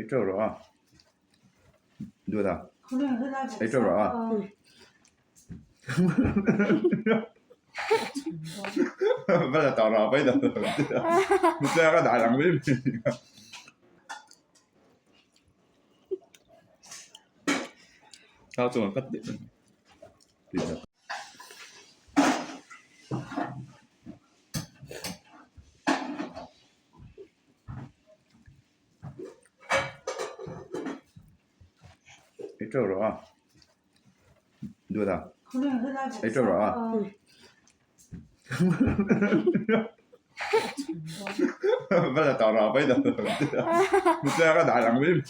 Ei teuh rawh a. Duat a. Ei teuh rawh a. Va la tawh rawh pawi lo. Nute ka dah lang mai mai. Thau chungah ka tih tak. Ei teuh rawh a. Duat a. Ei teuh rawh a. Va la tawh rawh pawi lo. Nute ka dah lang mai mai.